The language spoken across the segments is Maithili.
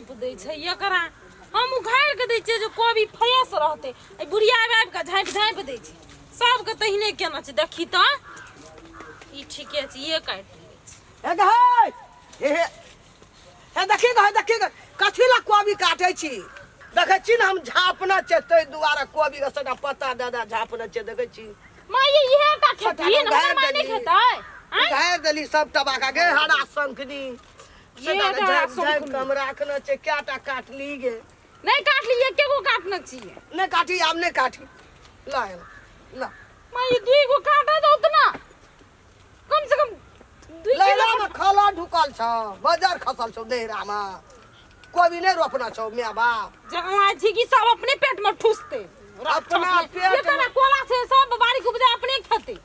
झाँपि दै छै एकरा। हम उघारि कऽ दै छियै जे कोबी फ्रेश रहतै, एहि बुढ़िया आबि आबि कऽ झाँपि झाँपि दै छै सबके। तहिने केना छै देखी तऽ। ई ठीके छै, ये काटि लै छै। हे गै, हे हे हे, देखी गै, देखी गै, कथी ला कोबी काटै छी? देखै छी ने, हम झाँपने छियै, ताहि दुआरे कोबी के सबटा पत्ता दऽ दऽ झाँपने छियै, देखै छी। माँ ये इहे टा सबटा खेथिन, हमर उघारि माँ नहि देली। खेतै आँय? उघारि देली सब टबाका गे, हरा शंखनी। ये हरा झाँपि शंखनी। कऽ हम राखने छियै। कएटा काटली गे? नहि काटली, एके गो काटने छियै। नहि काटी, आब नहि काटी, ला एना ला। माँ ये दुई गो काटा दौ त ना, कम से कम 2 किलो। लैलामे खला ढुकल छौ, बजर खसल छौ, नैहरामे कोबी नहि रोपना छौ माय बाप। जहाँ छी कि सब अपने पेट में ठुसते। अपना पेट में कोला छै, सब बाड़ी के उपजा अपने खेते।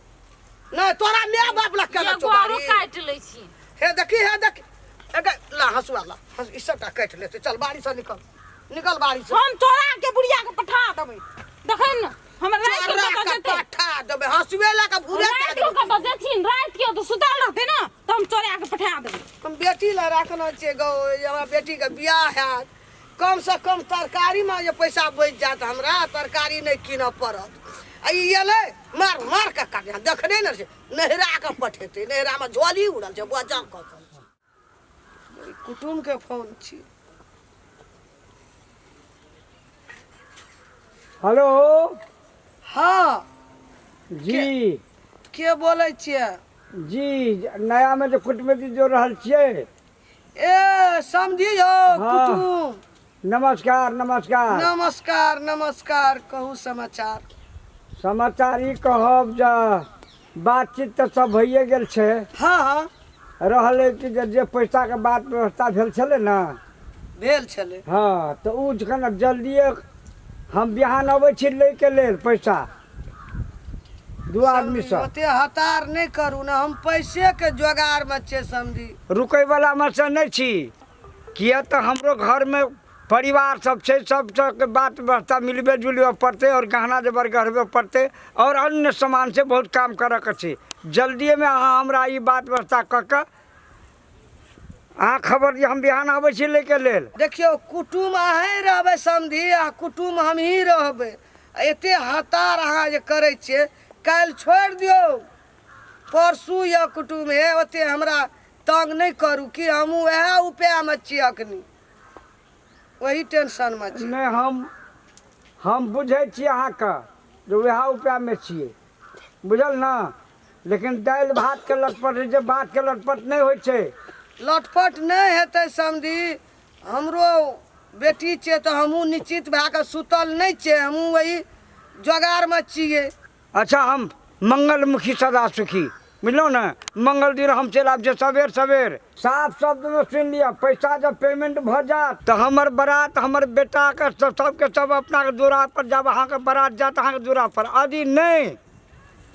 नहि तोरा माय बाप लग केना एगो छौ आरो बाड़ी? काटि लै छी। हे देखी, हे देखी, हे गे, ला हँसुआ ला, हँस, ई सबटा काटि लेतै। चल बाड़ी से निकल, निकल बाड़ी से। हम चोरा के बुढ़िया के पठा देबै, देखै ने हमर राति के चोरा कतऽ के जेतै। पठा देबै, हँसुए लऽ कऽ भूरे राति कए के देबै। कतऽ जेथिन? राति के तऽ सुतल रहतै ने, तऽ हम चोरा के पठा देबै। हम बेटी लए राखने छियै गौ, जे हमरा बेटीके बियाह हैत, कमसँ कम तरकारीमे जे पैसा बचि जायत, हमरा तरकारी नहि कीनऽ पड़त। आ ई एलै मार मार कऽ काटि, देखने ने छै, नैहरा कऽ पठेतै। नैहरामे झोली उड़ल छै, बजर खसल छै। ई कुटुमके फोन छी। हेलो। हँ। जी। के बोलै छियै? जी, नयामे जे कुटमैती जोड़ रहल छियै। ए समझी यौ। हाँ। कुटुम। नमस्कार, नमस्कार। नमस्कार, नमस्कार, कहू समाचार। समाचार ई कहब जे बातचीत तऽ सब भइए गेल छै। हँ हँ। रहलै कि जे जे पैसाके बात व्यवस्था भेल छलै ने। भेल छलै। हँ, तऽ ओ जखन जल्दिए हम बिहान अबै छी लैके लेल पैसा, दू आदमीसँ। ओते हतार नहि करू ने, हम पैसेके जोगारमे छियै समझी। रुकैवलामे से नहि छी, किए तऽ हमरो घरमे परिवार सब छै, सब तरहके बात व्यवस्था मिलबे जुलबे पड़तै आओर गहना जेवर गढ़बे पड़तै आओर अन्य सामान छै, बहुत काम करऽके छै। जल्दिएमे अहाँ हमरा ई बात व्यवस्था कऽ कऽ अहाँ खबर दिअ, हम बिहान आबै छी लैके लेल। देखियौ कुटुम, अहीँ रहबै समधी आ कुटुम हमही रहबै। आ एते हतार अहाँ जे करै छियै, काल्हि छोड़ि दियौ, परसू यऽ कुटुम। हे, ओते हमरा तंग नहि करू कि हमहूँ वएह उपायमे छी, अखनी ओही टेंशनमे छी। नहि, हम बुझै छी अहाँके जे वएह उपायमे छियै, बुझल ने, लेकिन दालि भातके लटपट होइ छै, भातके लटपट नहि होइ छै। लटपट नहि हेतै समधी, हमरो बेटी छै तऽ हमहूँ निश्चित भए कऽ सुतल नहि छियै, हमहूँ ओही जोगारमे छियै। अच्छा, हम मंगलमुखी सदा सुखी, बुझलहुँ ने? मंगल दिन हम चलि आबि छियै सबेर सबेर। साफ शब्दमे सुनि लिअ, पैसा जब पेमेंट भऽ जायत तऽ हमर बारात हमर बेटाके सबके सब अपना दुरा पर जायब, अहाँके बारात जायत अहाँके दुरा पर। यदि नहि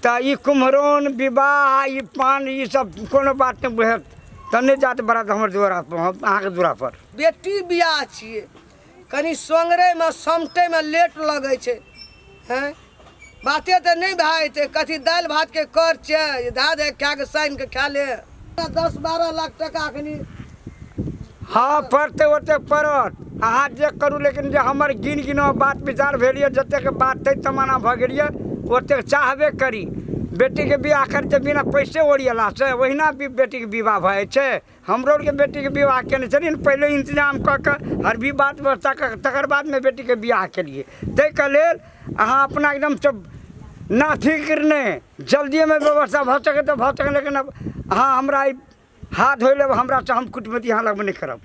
तऽ ई कुम्हरौन विवाह, ई पान, ई सब कोनो बात नहि बुझत तऽ नहि जायत बारात हमर दुरा पर, अहाँके दुरा पर। बेटी बियाह छियै, कनि सोंगरैमे समटैमे लेट लगै छै। हैं, बाते तऽ नहि भए जेतै? कथी दालि भातके कर छै जे धए दे, खा कऽ सानि कऽ खा ले। 10-12 लाख टका एखनी। हँ, पड़तै, ओतेक पड़त, अहाँ जे करू, लेकिन जे हमर गिन गिनो बात विचार भेल यऽ, जतेक बात तै तमाना भऽ गेल यऽ, ओतेक चाहबे करी। बेटीके बियाह करी तऽ बिना पैसे ओरियेलासँ ओहिना भी बेटीके विवाह भऽ जाइ छै? हमरो आरके बेटीके विवाह केने छलियै ने, पहिले इंतजाम कऽ कऽ हर भी बात व्यवस्था कऽ कऽ तकर बादमे बेटीके बियाह केलियै। ताहिके लेल अहाँ अपना एकदमसँ ना फिक्र नहि, जल्दिएमे व्यवस्था भऽ सकै तऽ भऽ सकै, लेकिन अब अहाँ हमरा ई हाथ धोइ लेब हमरासँ, हम कुटमैती अहाँ लगमे नहि करब।